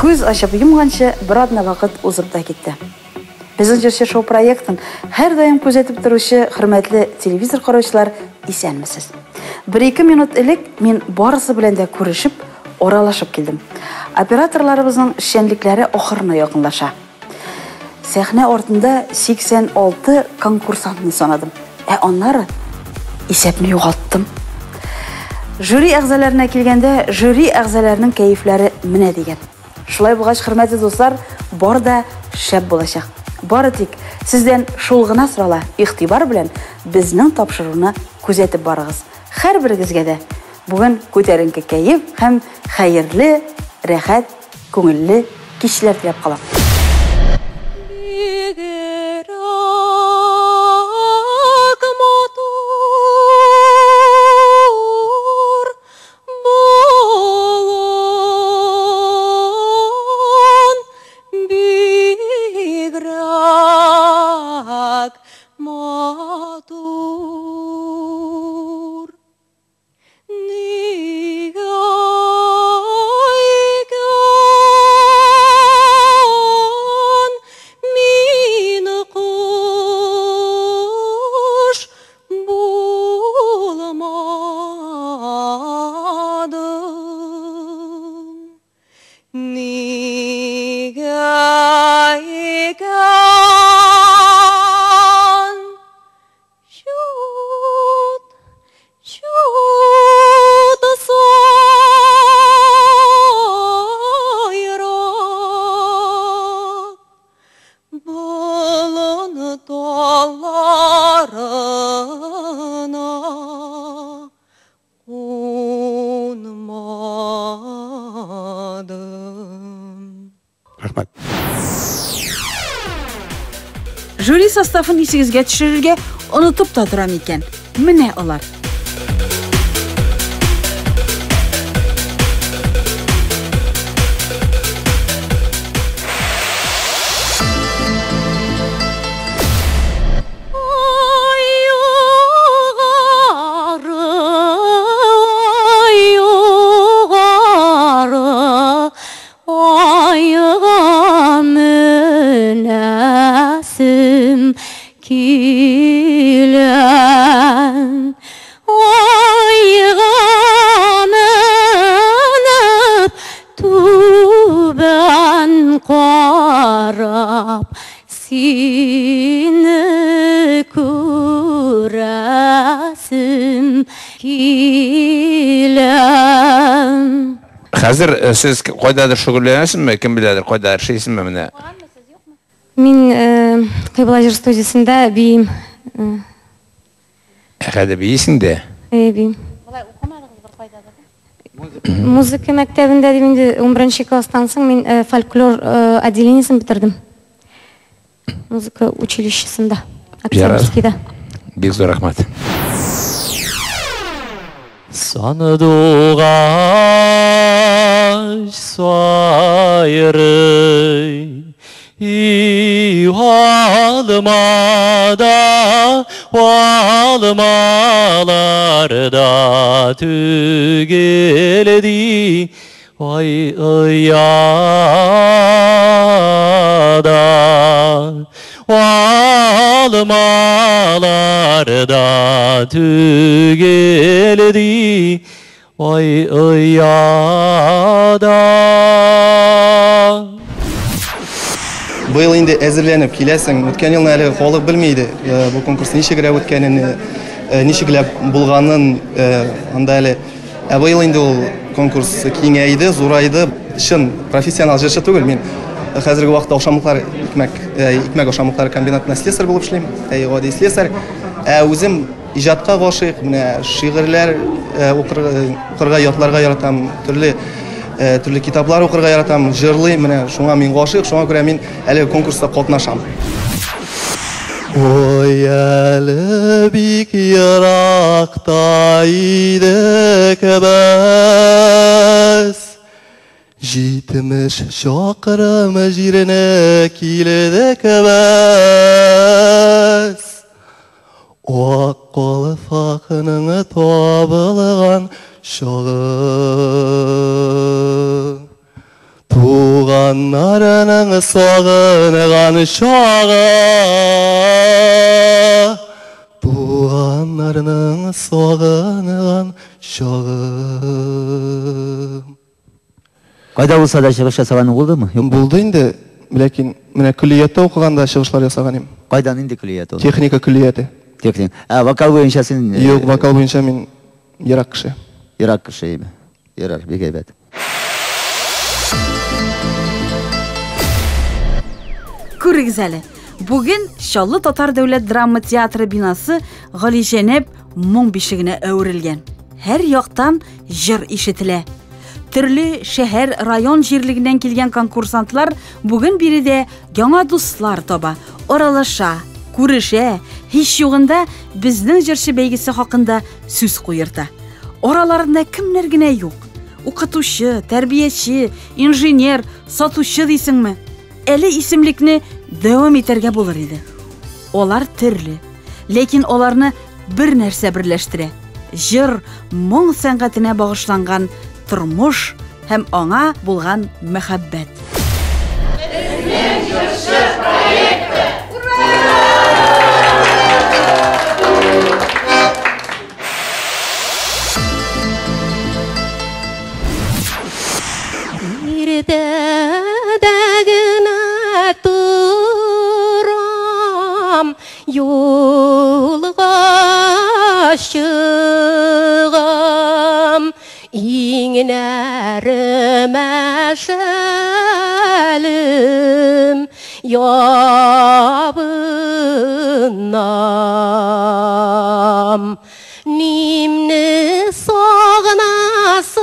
Күз ачып йомганчы бер атна вакыт узып та китте. Безнең җырчы шоу проектын һәрдаим күзәтеп торучы хөрмәтле телевизор караучылар, исәнмесез. Бер-ике минут элек мин барысы белән дә күрешеп, аралашып килдем. Операторларыбызның эшчәнлекләре ахырына якынлаша. Сәхнә артында 86 конкурсантны санадым. Ә аннары исәпне югалттым. Жюри әгъзаларына килгәндә, жюри әгъзаларының кәефләре менә дигән. Шулай булгач, хөрмәтле дуслар, бар да шәп булачак. Бары тик сездән шул гына сорала, игътибар белән безнең тапшыруны күзәтеп барыгыз. Һәрберегезгә дә бүген күтәренке кәеф һәм хәерле, рәхәт, күңелле кичләр теләп калам. Бигрәк матур болын, бигрәк матур. Нигә икән мин кош булмадым? Нигә икән чут, чут сайрап болын талларына кунмадым? Рәхмәт. Жюри составын исегезгә төшерергә онытып та торам икән. Менә алар. Ай, югары, ай, югары, айга менәсем килә. Айга менеп, түбән карап, сине күрәсем килә. Хәзер сез кайдадыр шөгыльләнәсезме? Кем беләдер, кайдадыр эшлисезме менә? Мин Кыйбла җыр студиясендә биим. Хәзер биисең дә. Әйе, биим. Музыка мәктәбендә дип инде 11 класстан соң мин фольклор отделениесен бетердем. Музыка училищесында. Ярар. Октябрьскийда. Бик зур рәхмәт. Сандугач сайрый алмада, алмаларда түгелди, ай ояда, алмаларда түгелди, ай ояда. Быел инде әзерләнеп киләсең. Үткән елны әле халык белми иде бу конкурс ничегрәк үткәнен, ничекләп булганын, анда әле. Ә быел инде ул конкурс киңәйде, зурайды. Чын профессионал җырчы түгел мин. Хәзерге вакытта ашамлыклар икмәк, икмәк ашамлыклары комбинатында слесарь булып эшлим. Әй, гади слесарь. Ә үзем иҗатка гашыйк, менә шигырьләр укырга, ятларга яратам, төрле китаплар укырга яратам, җырлыйм, менә шуңа мин гашыйк, шуңа күрә мин әлеге конкурста катнашам. Ой, әле бик еракта идек без, 70 чакрым җиренә килдек без. Ак калфакның табылган чагы. Туган Туганнарының сагынган чагы, туганнарының сагынган чагы. Кайда булса да чыгыш ясаганың булдымы? Юкмы? Булды инде, ләкин менә көллияттә укыганда чыгышлар ясаган идем. Кайда, нинди көллият ул? Техника көллияте. Техник. Ә вокал буенча син? Юк, вокал буенча мин ерак кеше. Ерак кеше име? Ярар, бик әйбәт. Күрегез әле. Бүген Чаллы татар дәүләт драма театры бинасы галиҗәнәп моң бишегенә әверелгән. Һәр яктан җыр ишетелә. Төрле шәһәр, район җирлегеннән килгән конкурсантлар бүген биредә яңа дуслар таба, аралаша, күрешә, һич югында безнең җырчы бәйгесе хакында сүз куерта. Араларында кемнәр генә юк. Укытучы, тәрбияче, инженер, сатучы дисеңме? Әле исемлекне дәвам итәргә булыр иде. Алар төрле, ләкин аларны бер нәрсә берләштерә. Җыр, моң сәнгатенә багышланган тормыш һәм аңа булган мәхәббәт. Безнең җырчы проекты! Иртәдә генә торам, юлга чыгам, иңнәремә шәлем ябынам. Нимне сагынасың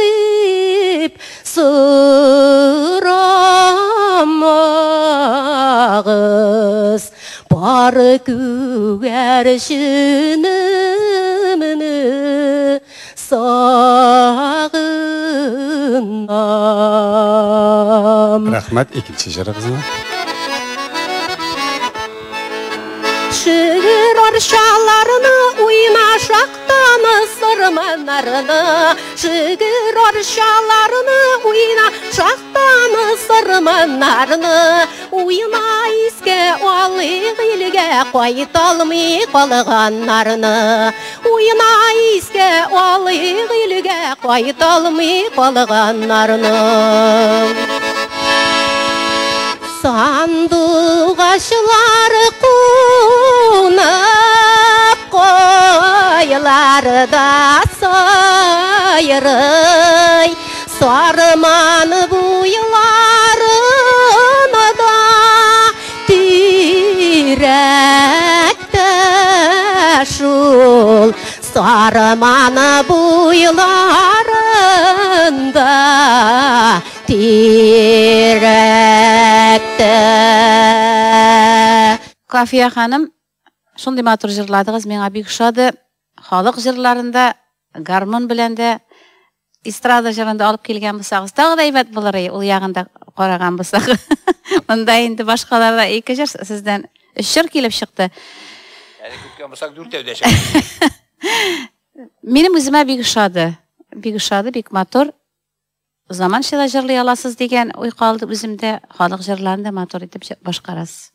дип сорамагыз, бары күгәрченемне сагынам. Рәхмәт, икенче җырыгызны. Шигырь арчаларны уйнашактан сырманнарны, шигырь арчаларны уйнашактан сырманнарны, уйна искә алыйк илгә кайталмый калганнарны, уйна искә алыйк илгә кайталмый калганнарны. Сандугачлар кунып кайларда сайрый, сарман буйларында тирәктә шул, сарман буйларында тирәктә. Кафия ханым, шундый матур җырладыгыз, миңа бик ошады. Халык җырларында, гармун белән дә, эстрада җырында алып килгән булсагыз, тагы да әйбәт булыр иде, ул ягында караган булсак. Монда инде башкаларда ике җыр, сездән өч җыр килеп чыкты. Әле көткән булсак, дүртәү дә чыгар. Минем үземә бик ошады. Бик ошады, бик матур. Заманча да җырлый аласыз дигән уй калды үземдә. Халык җырларын да матур итеп башкарасыз.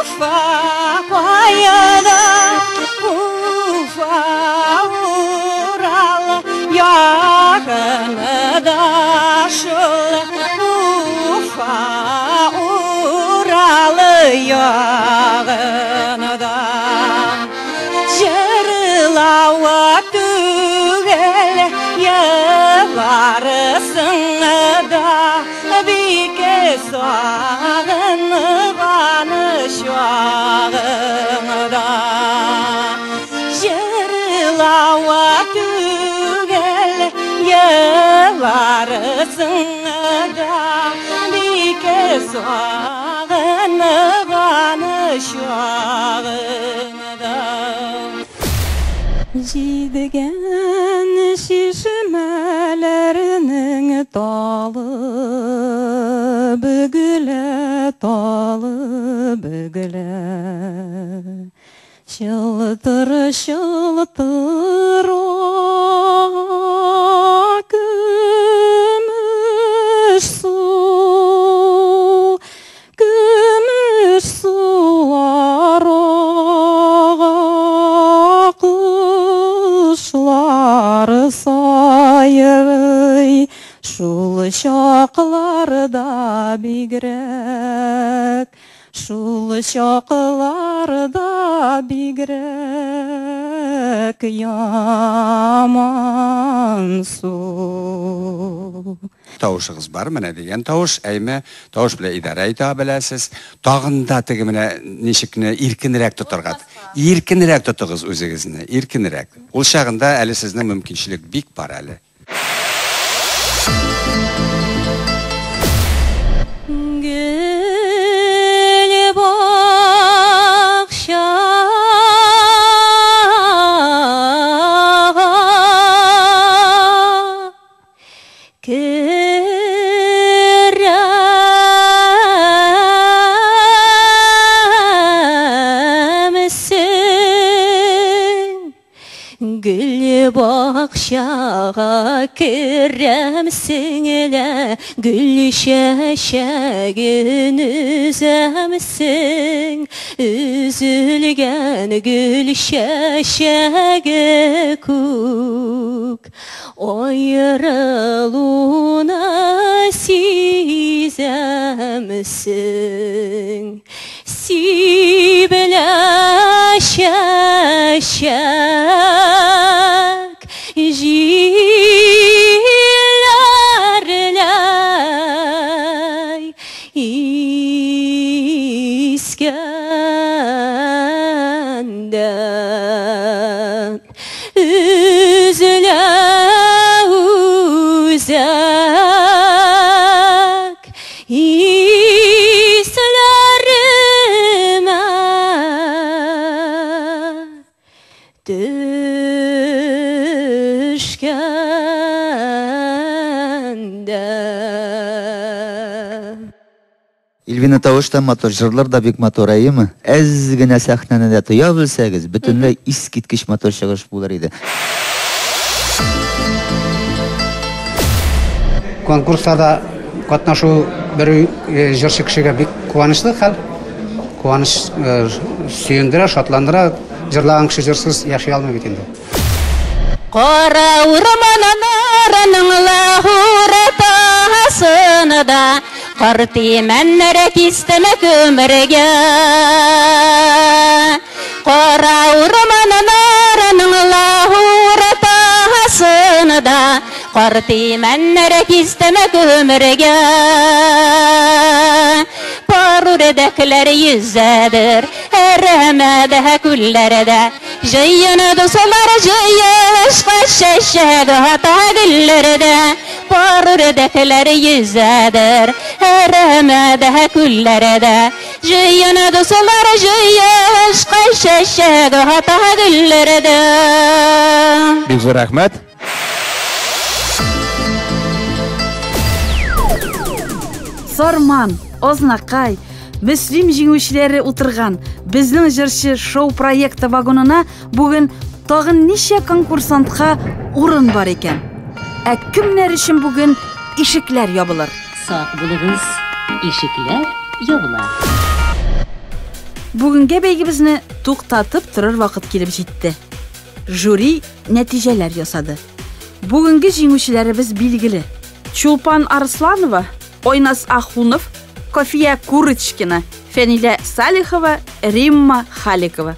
Уфа кайда, Уфа, Урал ягында шул, Уфа, Урал ягында. Җырлавы түгел, еларсың да, бик сагынган чагыңда. Җырлавы түгел, еларсың да, бик сагынган чагыңда. Җидегән чишмәләренең талы бөгелә, талы бөгелә. Чылтыр, чылтыр көмеш су, көмеш сулар ага, кошлар сайрый, шул чакларда бигрәк, шул чакларда бигрәк ямансу. Тавышыгыз бар, менә дигән тавыш, әйме, тавыш белән идарә итә беләсез. Тагын да теге менә ничекне иркенрәк тотарга. Иркенрәк тотыгыз үзегезне, иркенрәк. Ул чагында әле сезнең мөмкинчелек бик бар әле. Гөл бакчага керәмсең, гөл бакчага керәмсең лә, гөл чәчәген өзәмсең, өзелгән гөл чәчәге күк, аерылуны сизәмсең. Сибелә чәчәк җилләрләй искәндә, өзелә үзәк исләремә төшкәндә. Ильвина, тавыш та матур, җырлар да бик матур, әйеме? Әз генә сәхнәне дә тоя белсәгез, бөтенләй искиткеч матур чыгыш булыр иде. Конкурсларда катнашу бер җырчы кешегә бик куанычлы хәл. Куаныч сөендерә, шатландыра. Җырлаган кеше җырсыз яши алмый бит инде. Кара урманнарының лаһуртасында карт имәннәр кистем күмергә. Кара урманнарының лаһуртасында карт имәннәр кистем күмергә. Пар үрдәкләр йөзәдер, әрәмәдә күлләрдә. Җыен дуслар җыелышка чәчәк ата гөлләрдә. Пар үрдәкләр йөзәдер, әрәмәдә күлләрдә. Җыен дуслар җыелышка чәчәк ата гөлләрдә. Бик зур рәхмәт. Сарман, Азнакай, Мөслим җиңүчеләре утырган безнең җырчы шоу проекты вагонына бүген тагын ничә конкурсантка урын бар икән? Ә кемнәр өчен бүген ишекләр ябылыр? Сак булыгыз, ишекләр ябыла. Бүгенге бәйгебезне туктатып торыр вакыт килеп җитте. Жюри нәтиҗәләр ясады. Бүгенге җиңүчеләребез билгеле. Чулпан Арсланова, Ойнас Ахунов, Кофия Курочкина, Фәнилә Салихова, Римма Халикова.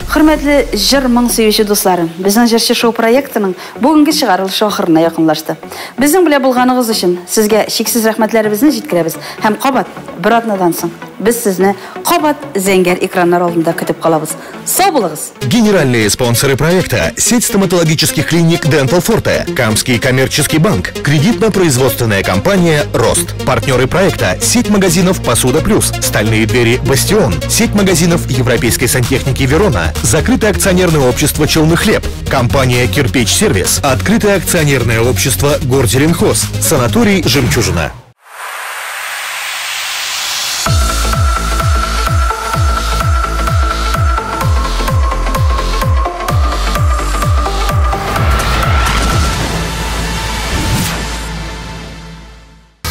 Хөрмәтле җыр моң сөюче дусларым, безнең җырчы шоу проектының бүгенге чыгарылышы ахырына якынлашты. Безнең белән булганыгыз өчен сезгә чиксез рәхмәтләребезне җиткерәбез һәм кабат бер атнадан соң Без сезне кабат зәңгәр экраннар алдында көтеп калабыз. Сау булыгыз! Генеральные спонсоры проекта – сеть стоматологических клиник Dental Forte, Камский коммерческий банк, кредитно-производственная компания «Рост». Партнеры проекта – сеть магазинов «Посуда Плюс», стальные двери «Бастион», сеть магазинов европейской сантехники «Верона», закрытое акционерное общество «Челны Хлеб», компания «Кирпич Сервис», открытое акционерное общество «Горзеленхоз», санаторий «Жемчужина».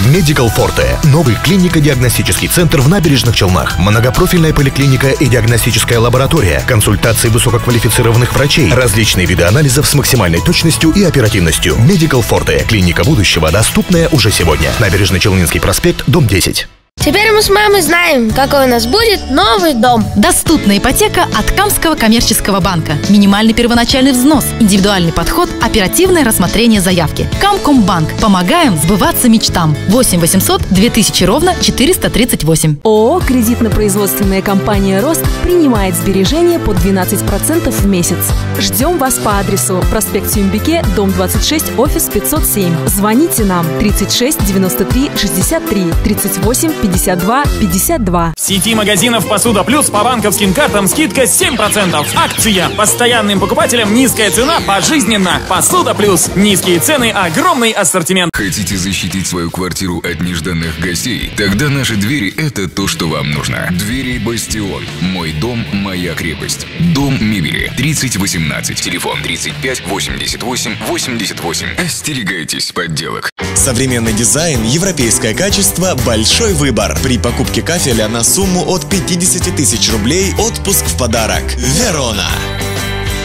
Medical Forte. Новый клинико-диагностический центр в Набережных Челнах. Многопрофильная поликлиника и диагностическая лаборатория. Консультации высококвалифицированных врачей. Различные виды анализов с максимальной точностью и оперативностью. Medical Forte. Клиника будущего, доступная уже сегодня. Набережно-Челнинский проспект, дом 10. Теперь мы с мамой знаем, какой у нас будет новый дом. Доступная ипотека от Камского коммерческого банка. Минимальный первоначальный взнос, индивидуальный подход, оперативное рассмотрение заявки. Камкомбанк. Помогаем сбываться мечтам. 8 800 2000 ровно 438. ООО «Кредитно-производственная компания «Рост» принимает сбережения по 12% в месяц. Ждем вас по адресу: проспект Сюмбике, дом 26, офис 507. Звоните нам 36 93 63 38 52 52. В сети магазинов «Посуда Плюс» по банковским картам скидка 7%. Акция. Постоянным покупателям низкая цена пожизненно. «Посуда Плюс». Низкие цены, огромный ассортимент. Хотите защитить свою квартиру от нежданных гостей? Тогда наши двери – это то, что вам нужно. Двери «Бастион». Мой дом, моя крепость. Дом мебели. 3018. Телефон 35 88 88. Остерегайтесь подделок. Современный дизайн, европейское качество, большой выбор. При покупке кафеля на сумму от 50 тысяч рублей отпуск в подарок. Верона.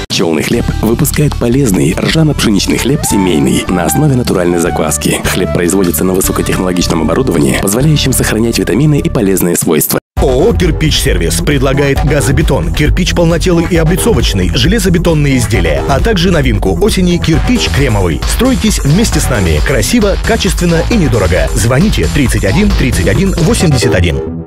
Челный хлеб выпускает полезный ржано-пшеничный хлеб семейный на основе натуральной закваски. Хлеб производится на высокотехнологичном оборудовании, позволяющем сохранять витамины и полезные свойства. ООО «Кирпич Сервис» предлагает газобетон, кирпич полнотелый и облицовочный, железобетонные изделия, а также новинку осени кирпич кремовый. Стройтесь вместе с нами. Красиво, качественно и недорого. Звоните 31 31 81.